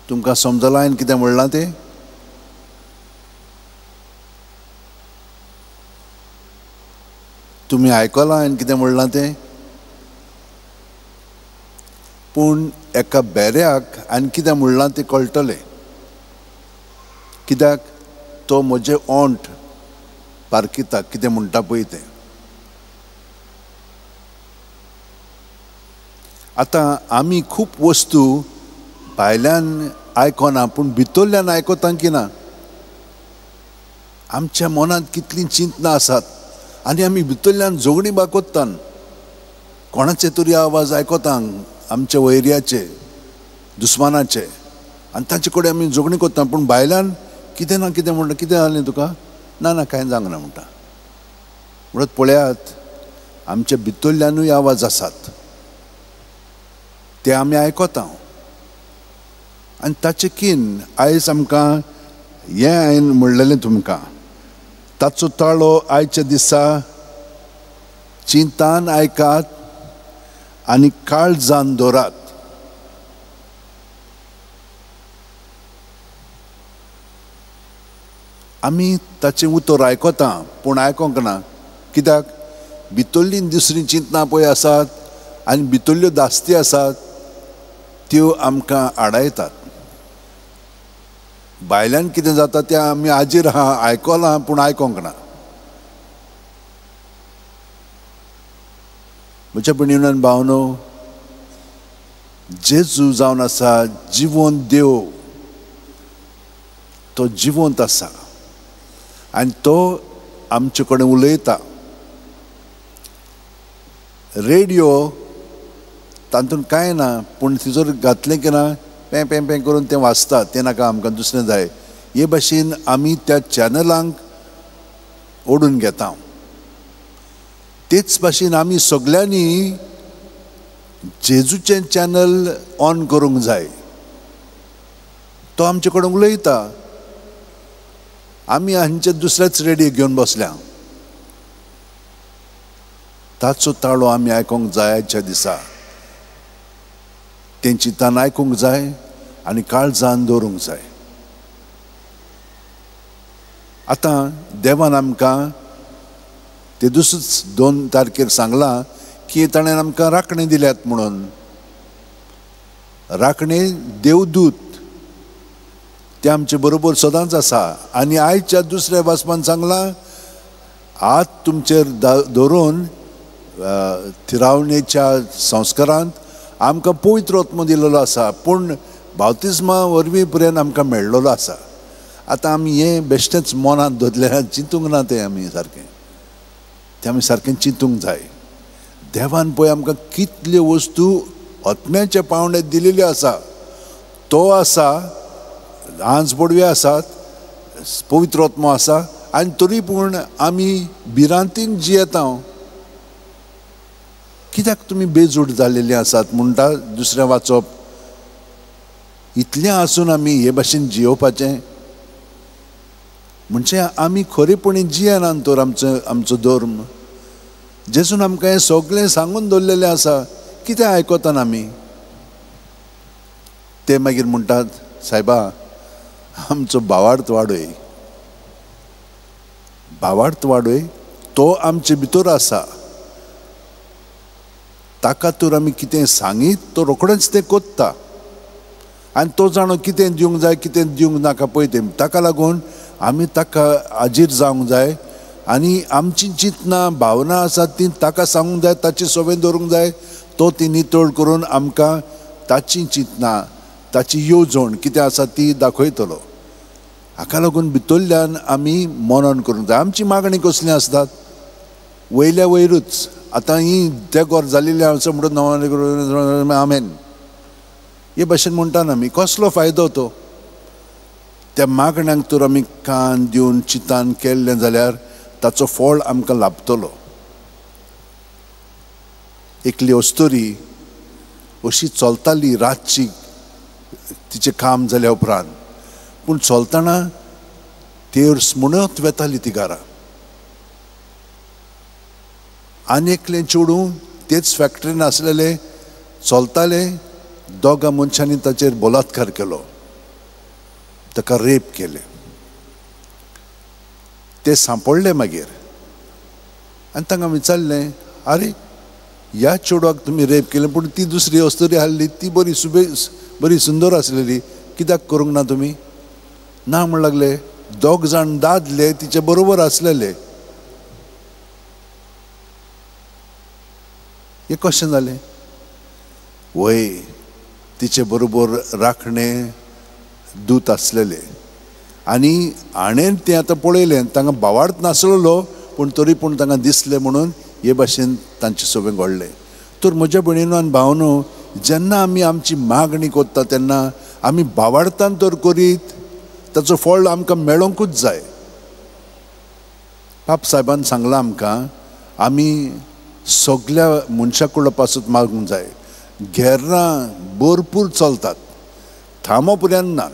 तुमकां समजलां हांवें कितें म्हणलां तें? तुमी आयकलां हांवें कितें म्हणलां तें? पूण एका बेऱ्याक हांवें कितें म्हणलां तें कळटलें, कित्याक तो म्हजें ओंठ पारखिता कितें म्हणटा पळय तें। आतां आमी खूब वस्तू भायल्यान आयकना पूण भितरल्यान आयकता की ना। आमच्या मनांत कितलीं चिंतनां आसात आनी आमी भितरल्यान झगडीं बाकोत्तान, कोणाचे तरी आवाज आयकता आमच्या वैर्याचे, दुस्मानाचे, आनी तांचे कडेन आमी झगडीं करता, पूण भायल्यान कितें ना कितें म्हणटा, कितें जालें तुका, ना ना कांय जावंक ना म्हणटा। म्हणत पळयात आमच्या भितरल्यानूय आवाज आसात, ते आमी आयकता। आनी ताचें कीन आयज आमकां हें हांवें म्हणलेलें तुमकां, ताचो ताळो आयच्या दिसा चिंतान आयकात आनी काळजान दवरात। आमी ताचें उतर आयकता पूण आयकोंक ना, कित्याक भितरलीं दुसरीं चिंतनां पळय आसात आनी भितरल्यो दास्ती आसात त्यो आमकां आडायतात। भायल्यान कितें जाता तें आमी हाजीर आहा, आयकलां पूण आयकोंक ना। म्हज्या भयणीन भावनो, जेजू जावन आसा जिवंत देव, तो जिवंत आसा आनी तो आमचे कडेन उलयता। रेडियो तातूंत कांय ना, पूण तिजोर घातलें की ना पें पें पें करून तें वाचता, तें नाका आमकां दुसरें जाय। हे भाशेन आमी त्या चॅनलांक ओडून घेता। तेच भाशेन आमी सगल्यांनी जेजूचें चॅनल ऑन करूंक जाय। तो आमचे कडेन उलयता, आमी हांचे दुसरेच रेडियो घेवन बसल्या। ताचो ताळो आमी आयकूंक जाय आयच्या दिसा, तेंची तान आयकूंक जाय आनी काळजान दवरूंक जाय। आतां देवान आमकां ते दुसरीच 2 तारखेर सांगलां की ताणें आमकां राखणे दिल्यात म्हणून। राखणे देवदूत ते आमचे बरोबर सदांच आसा। आनी आयच्या दुसऱ्या वाचपान सांगलां, हात तुमचेर धरून थिरावणेच्या संस्कारांत आमकां पवित्र आत्मो दिलेलो आसा, पूण बाप्तिस्मा वरवीं पर्यंत आमकां मेळ्ळोलो आसा। आतां आमी हें बेश्टेंच मनांत दवरलें, चिंतूंक ना तें आमी सारकें, तें आमी सारकें चिंतूंक जाय। देवान पळय आमकां कितल्यो वस्तू आत्म्याच्या पावंड्यार दिलेल्यो आसा। तो आसा, हांस बोडवे आसात, पवित्र आत्मो आसा, आनी तरी पूण आमी भिरांतीन जियेता। कित्याक तुमी बेजूड जाल्लेली आसात म्हणटा दुसरें वाचप। इतलें आसून आमी हे भाशेन जियोवपाचें म्हणजे आमी खरेपणी जियेना तर आमचो धर्म। जेजून आमकां हें सगळें सांगून दवरलेलें आसा, कितें आयकतना आमी? ते मागीर म्हणटात, सायबा आमचो भावार्थ वाडय, भावार्थ वाडय, तो आमचे भितर आसा, ताका तर आमी कितें सांगीत तो रोखडेंच तें कोत्ता आनी तो जाणो कितें दिवंक जाय कितें दिवंक नाका पळय तें। ताका लागून आमी ताका हाजीर जावंक जाय आनी आमची चिंतनां भावना आसात ती ताका सांगूंक जाय, ताची संवय दवरूंक जाय, तो ती नितळ करून आमकां ताची चिंतनां ताची येवजण कितें आसा ती दाखयतलो। हाका लागून भितरल्यान आमी मनन करूंक जाय। आमची मागणी कसली आसतात वयल्या वयरूच, आतां ही देगोर जाल्ली आसा म्हणून नवान आमेन हे भाशेन म्हणटा ना आमी, कसलो फायदो तो? त्या मागण्यांक तर आमी कान दिवन चिंतान केल्लें जाल्यार ताचो फळ आमकां लाभतलो। एकली अस्तुरी अशी चलताली रातची तिचें काम जाल्या उपरांत, पूण चलतना तेर्स म्हणत वेताली ती घरा। आनी एकलें चेडूं तेच फॅक्टरीन आसलेलें चलतालें, दोगां मनशांनी ताचेर बलात्कार केलो। ताका रेप केलें. ते सांपडले मागीर आनी तांकां विचारलें, आरे ह्या चेडवाक तुमी रेप केलें, पूण ती दुसरी अस्तुरी आहली ती बरी सुबे बरी सुंदर आसलेली, कित्याक करूंक ना तुमी? ना म्हण लागले, दोग जाण दादले तिचे बरोबर आसलेले. हें कशें जालें? वय, तिचे बरोबर राखणे दूत आसलेले आनी हाणें तें आतां पळयलें, तांकां भावार्थ नासलेलो पूण तरी पूण तांकां दिसलें म्हणून हे भाशेन तांचे सगळें घडलें. तर म्हज्या भयणीनो आनी भावनो, जेन्ना आमी आमची मागणी करता तेन्ना आमी भावार्थान तर करीत ताचो फळ आमकां मेळोंकूच जाय. पाप साहेबान सांगलां आमकां, आमी सगल्या मनशा कडलो पासून मागूंक जाय. घेरां भरपूर चलतात, थांबो पर्यंत ना.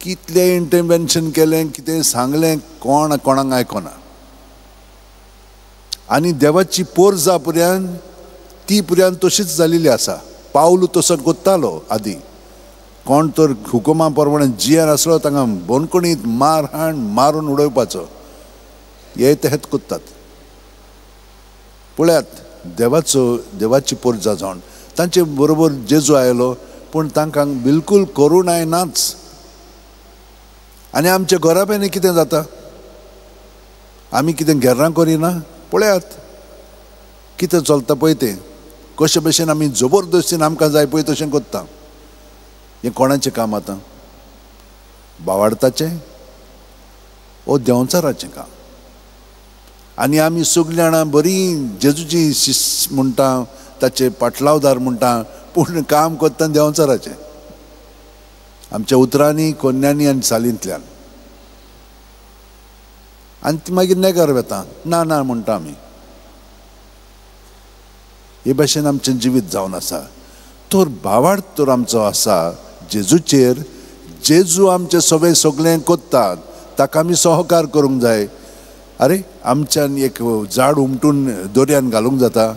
कितलें इंटरवेन्शन केलें, कितें सांगलें, कोण कोणाक आयकना. आनी देवाची पोरजा पर्यंत ती पर्यंत तशीच जालेली आसा. पावलू तसो कोत्तालो आदी, कोण तर हुकुमा प्रमाणे जियेन आसलो तांकां बंदखणीत मारहाण मारून उडोवपाचो, हे ते हेत कोत्तात. पळयात देवाचो देवाची पोरजा जावन तांचे बरोबर जेजू आयलो, पूण तांकां बिलकूल करुणाय नाच. आनी आमच्या घराब्यांनी कितें जाता? आमी कितें घेरां करिना? पळयात कितें चलता पळय तें, कशे भशेन आमी जबरदस्तीन आमकां जाय पळय तशें करता. हें कोणाचें काम आतां? भावार्थाचें ओ देंवचाराचें काम. आनी आमी सगळीं जाणां बरीं जेजूची शिस म्हणटा, ताचे पाटलावदार म्हणटा, पूण काम करता देंवचाराचें, आमच्या उतरांनी, कोन्यांनी आनी चालींतल्यान. आनी ती मागीर नेगार वता, ना ना म्हणटा आमी. हे भाशेन आमचें जिवीत जावन आसा. तर भावार्थ तर आमचो आसा जेजूचेर. जेजू आमचें सगळें सगळें करता, ताका आमी सहकार करूंक जाय. आरे आमच्यान एक झाड उमटून दर्यान घालूंक जाता?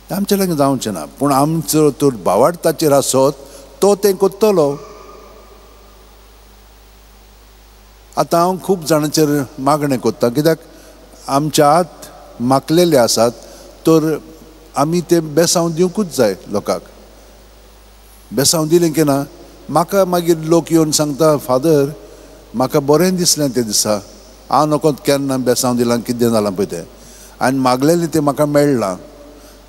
आमच्या लागीं जावचें ना. पूण आमचो तर भावार्थ ताचेर आसत तो तें करतलो. आतां हांव खूब जाणांचेर मागणें करता, कित्याक आमच्या हात मागलेले आसात, तर आमी तें बेसांव दिवंकूच जाय लोकांक. बेसांव दिलें की ना म्हाका मागीर लोक येवन सांगता, फादर म्हाका बरें दिसलें ते दिसा, हांव नको केन्ना बेसांव दिलां, कितें जालां पळय तें, आनी मागलेलें तें म्हाका मेळ्ळां.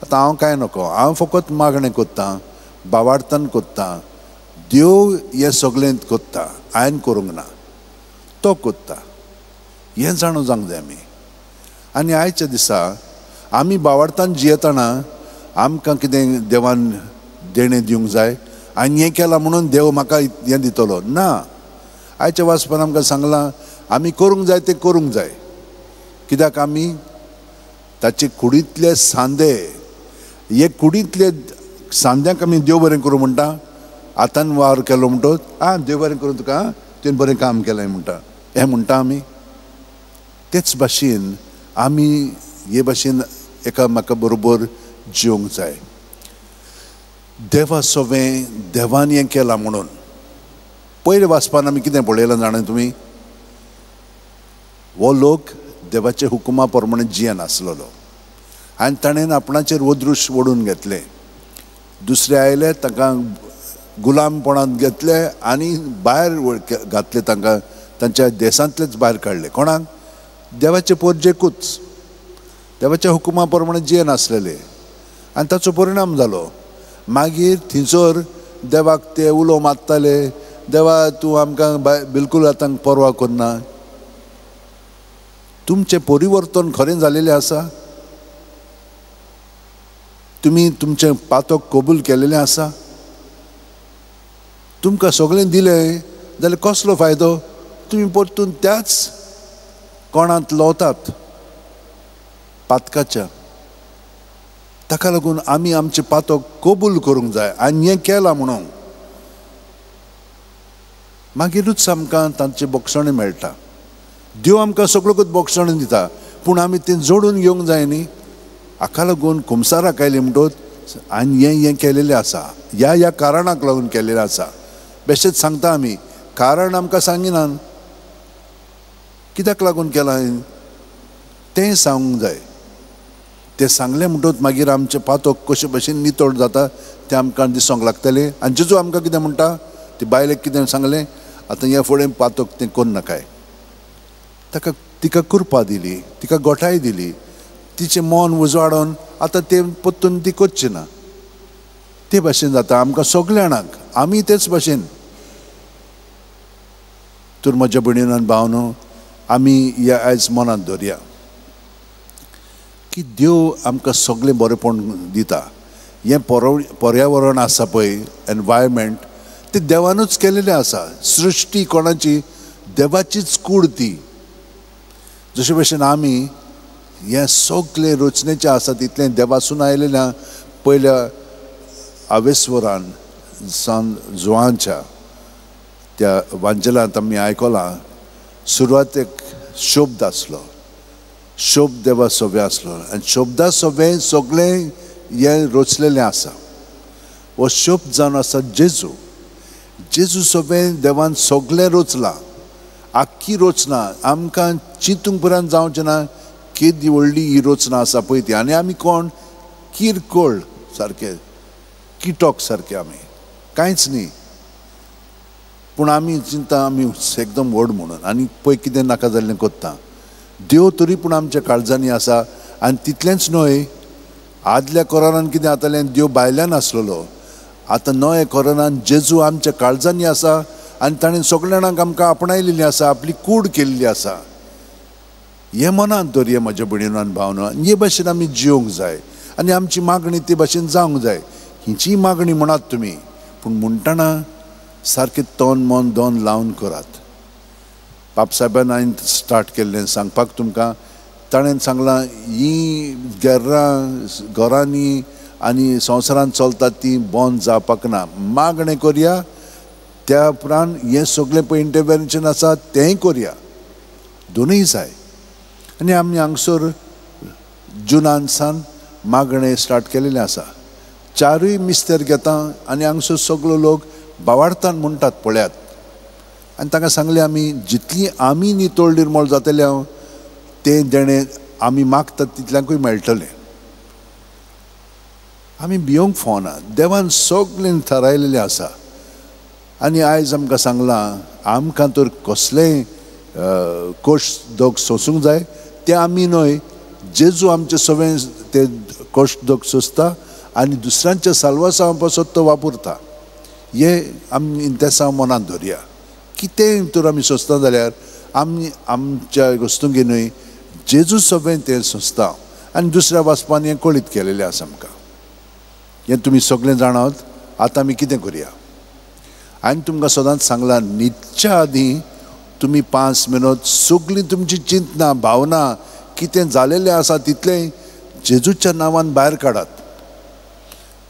आतां हांव कांय नको, हांव फकत मागणें करतां, भावार्थान करतां. देव हें सगळें करता, हांवें करूंक ना, तो करता. हें जाणून जावंक जाय आमी. आनी आयच्या दिसा आमी भावार्थान जियेतना आमकां कितें देवान देणें दिवंक जाय आनी हें केलां म्हणून देव म्हाका हें दितलो ना. आयच्या वाचपान आमकां सांगलां आमी करूंक जाय तें करूंक जाय, कित्याक आमी ताचे कुडींतले सांदे, हे कुडींतले सांद्यांक आमी देव बरें करूं म्हणटा. आतां वावर केलो म्हणटोच आं देव बरें करूं तुका, तुवें बरें काम केलें म्हणटा, हें म्हणटा आमी. तेच भाशेन आमी हे भाशेन एकामेका बरोबर जिवंक जाय. देवा सवें देवान हें केलां म्हणून पयलें वाचपान आमी कितें पळयलां जाणा तुमी? हो लोक देवाच्या हुकुमा प्रमाणे जियेनासलेलो आनी ताणें आपणाचेर वदृश ओडून घेतलें. दुसरे आयले तांकां गुलामपणांत घेतले आनी भायर घातले, तांकां तांच्या देशांतलेच भायर काडले. कोणाक? देवाचे पोरजेकूच, देवाच्या हुकुमा प्रमाणे जियेनासलेले. आनी ताचो परिणाम जालो मागीर थंयसर देवाक ते उलो मारताले, देवा तूं आमकां बिलकूल आतां पर्वा करना. तुमचें परिवर्तन खरें जालेलें आसा? तुमी तुमचें पातक कबूल केलेलें आसा? तुमकां सगळें दिलें जाल्यार कसलो फायदो? तुमी परतून त्याच कोणांत लवतात पातकाच्या. ताका लागून आमी आमचें पातक कबूल करूंक जाय आनी हें केलां म्हणून मागीरूच आमकां तांचें बक्षणें मेळटा. देव आमकां सगळ्याकूच बक्षणें दिता, पूण आमी तें जोडून घेवंक जाय न्ही. हाका लागून कुमसाराक आयलें म्हणटकच आनी हें हें केलेलें आसा, ह्या ह्या कारणाक लागून केलेलें आसा. बेश्टेच सांगता आमी कारण आमकां सांगिनात, कित्याक लागून केलां तें सांगूंक जाय. तें सांगलें म्हणटकच मागीर आमचें पातक कशे भशेन नितळ जाता तें आमकां दिसूंक लागतलें. आनी जेजू आमकां कितें म्हणटा, ती बायलेक कितें सांगलें, आतां ह्या फुडें पातक तें करूं नाकाय. ताका तिका कृपा दिली, तिका गोठाय दिली, तिचें मन उजवाडून आतां तें परतून ती करची ना. ते भाशेन जाता आमकां सगल्या जाणांक, आमी तेच भाशेन. तर म्हज्या भयणीन आनी भावनो, आमी ह्या आयज मनांत दवरया की देव आमकां सगळें बरेंपण दिता. हें पर्यावरण आसा पळय, एनवायरमेंट, तें देवानूच केलेलें आसा. सृश्टी कोणाची, देवाचीच कूड ती. जशे भशेन आमी हें सगळें रचनेचें आसा तितलें देवासून आयलेलें. पयल्या आवेस्वरान सान जुवांच्या त्या वांजेलांत आमी आयकलां, सुरवातेक शब्द आसलो, शब्द देवा सोबे आसलो आनी शब्दा सोबे सगळें हें रचलेलें आसा. हो शब्द जावन आसा जेजू. जेजू सोबे देवान सगळें रचलां, आख्खी रचना. आमकां चिंतूंक पर्यंत जावचें ना केदी व्हडली ही रचना आसा पळय ती. आनी आमी कोण, किरकोळ सारके, किटक सारके, आमी कांयच न्ही. पूण आमी चिंता आमी एकदम व्हड म्हणून आनी पळय कितें नाका जाल्लें करता. देव तरी पूण आमच्या काळजांनी आसा. आनी तितलेंच न्हय, आदल्या कोरानान कितें जातालें, देव भायल्यान आसलेलो. आतां नव्या कोरानान जेजू आमच्या काळजांनी आसा आनी ताणें सगल्या जाणांक आमकां आपणायलेली आसा, आपली कूड केल्ली आसा. हें मनांत दवरया म्हज्या भयणीन आनी भावनो. आनी हे भाशेन आमी जिवंक जाय आनी आमची मागणी ते भाशेन जावंक जाय. हिची मागणी म्हणात तुमी, पूण म्हणटना सारकें तन मन दोन लावन करात. बापसाहेबान हांवें स्टार्ट केल्लें सांगपाक तुमकां, ताणें सांगलां हीं गेर्रां घरांनी आनी संवसारांत चलतात ती बंद जावपाक ना. मागणें करया, त्या उपरांत हें सगळें पळय इंटरवेन्शन आसा तेंय करया, दोनूय जाय. आनी आमी हांगसर जुनान सान मागणें स्टार्ट केलेलें आसा. चारूय मिस्तेर घेता आनी हांगसर सगलो लोक बावार्थान म्हणटात पळयात. आनी तांकां सांगलें आमी जितली आमी नितळ निर्मळ जातले हांव तें देणें आमी मागतात तितल्यांकूय मेळटलें. आमी भियोंक फावना, देवान सगळें थारायलेलें आसा. आनी आयज आमकां सांगलां आमकां तर कसलेंय कश्ट दोग सोंसूंक जाय तें आमी न्हय, जेजू आमचे सगळें ते कश्ट दोग सोंसता आनी दुसऱ्यांच्या साल्वासांव पासत तो वापरता. हे आमी इंतेसांव मनांत दवरया. कितेंय तर आमी सोंसता जाल्यार आमी आमच्या वस्तुंगी न्हय, जेजू सगळें तें सोंसता. आनी दुसऱ्या वाचपान हें कळीत केलेलें आसा आमकां. हें तुमी सगळें जाणात. आतां आमी कितें करया, हांवें तुमकां सदांच सांगलां, न्हिदच्या आदीं तुमी 5 मिनट सगळीं तुमची चिंतना भावना कितें जालेलें आसा तितलें जेजूच्या नांवान भायर काडात.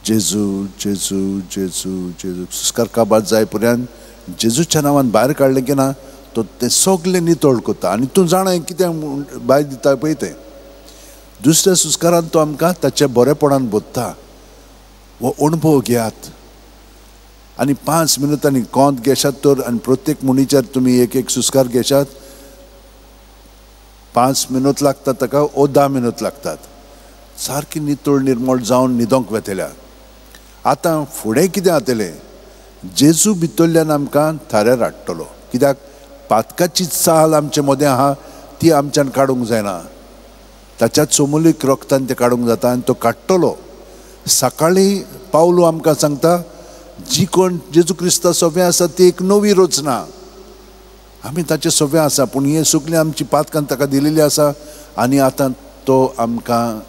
जेजू जेजू जेजू जेजू सुस्कार काबार जाय पर्यंत जेजूच्या नांवान भायर काडलें की ना तो तें सगळें नितळ करता. आनी तूं जाणा कितें भायर दिता पळय तें. दुसऱ्या सुस्कारान तो आमकां ताच्या बरेपणान बोधता. हो अणभव घेयात आनी 5 मिनटांनी कोंत घेशात तर, आनी प्रत्येक मुणीचेर तुमी एक एक सुस्कार घेशात. 5 मिनट लागतात ताका ओ 10 मिनट लागतात. सारकी नितळ निर्मळ जावन न्हिदोंक वेतल्या. आतां फुडें कितें जातलें, जेजू भितरल्यान आमकां थाऱ्यार हाडटलो. कित्याक पातकाची चाल आमचे मदें आहा ती आमच्यान काडूंक जायना, ताच्या चोमुलीक रक्तान तें काडूंक जाता आनी तो काडटलो. सकाळीं पावलो आमकां सांगता जी कोण जेजू क्रिस्ता सोबें आसा ती एक नवी रचना. आमी ताचे सोबें आसा, पूण हें सगळें आमची पातकान ताका दिलेली आसा आनी आतां तो आमकां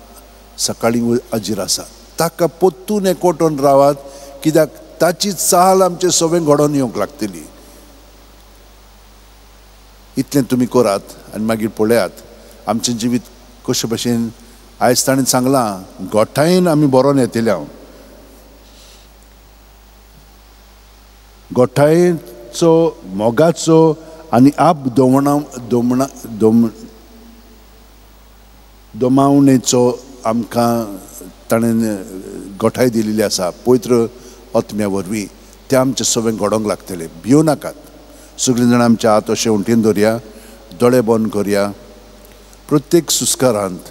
सकाळीं अजीर आसा. ताका परतून एकवटून रावात, कित्याक ताची चाल आमचे सोबें घडोवन येवंक लागतली. इतलें तुमी करात आनी मागीर पळयात आमचें जिवीत कशे भशेन. आयज ताणें सांगलां गोठायेन आमी बरोवन येतले. हांव गोठायेचो मोगाचो आनी आप दमणा दमणा दम दमावणेचो आमकां ताणें गोठाय दिलेली आसा पवित्र आत्म्या वरवीं. तें आमचें सगळें घडोवंक लागतलें. भियो नाकात, सगळीं जाणां आमच्या हात अशें उंटीन दवरया, दोळे बंद करया. प्रत्येक सुस्कारांत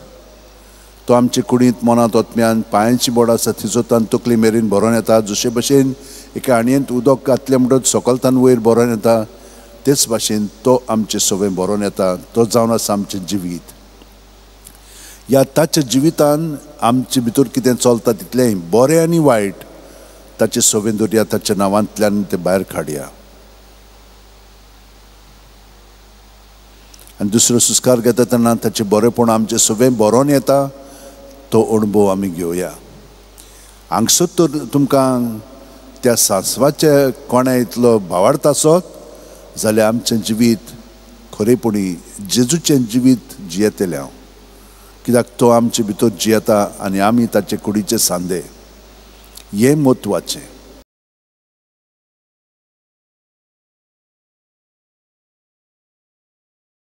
तो आमचे कुडींत, मनांत, ओतम्यान, पांयांची बोड आसा थिंचोतान तकली मेरेन भरोन येता. जशे भशेन एका आणयेंत उदक घातलें म्हणटच सकलतान वयर भरोन येता, तेच भाशेन तो आमचें सगळें भरोन येता. तो जावन आसा आमचें जिवीत. ह्या ताच्या जिवितान आमचे भितर कितें चलता तितलेंय बरें आनी वायट ताचे सवें दवरया, ताच्या नांवांतल्यान तें भायर काडया. आनी दुसरो सुस्कार घेता तेन्ना ताचें बरेंपण आमचें सवें भरोन येता, तो अणभव आमी घेवया. हांगसर तर तुमकां त्या सांसवाच्या कोणा इतलो भावार्थ आसत जाल्यार आमचें जिवीत खरेपणी जेजूचें जिवीत जियेतलें हांव, कित्याक तो आमचे भितर जियेता आनी आमी ताचे कुडीचे सांदे. हें म्हत्वाचें.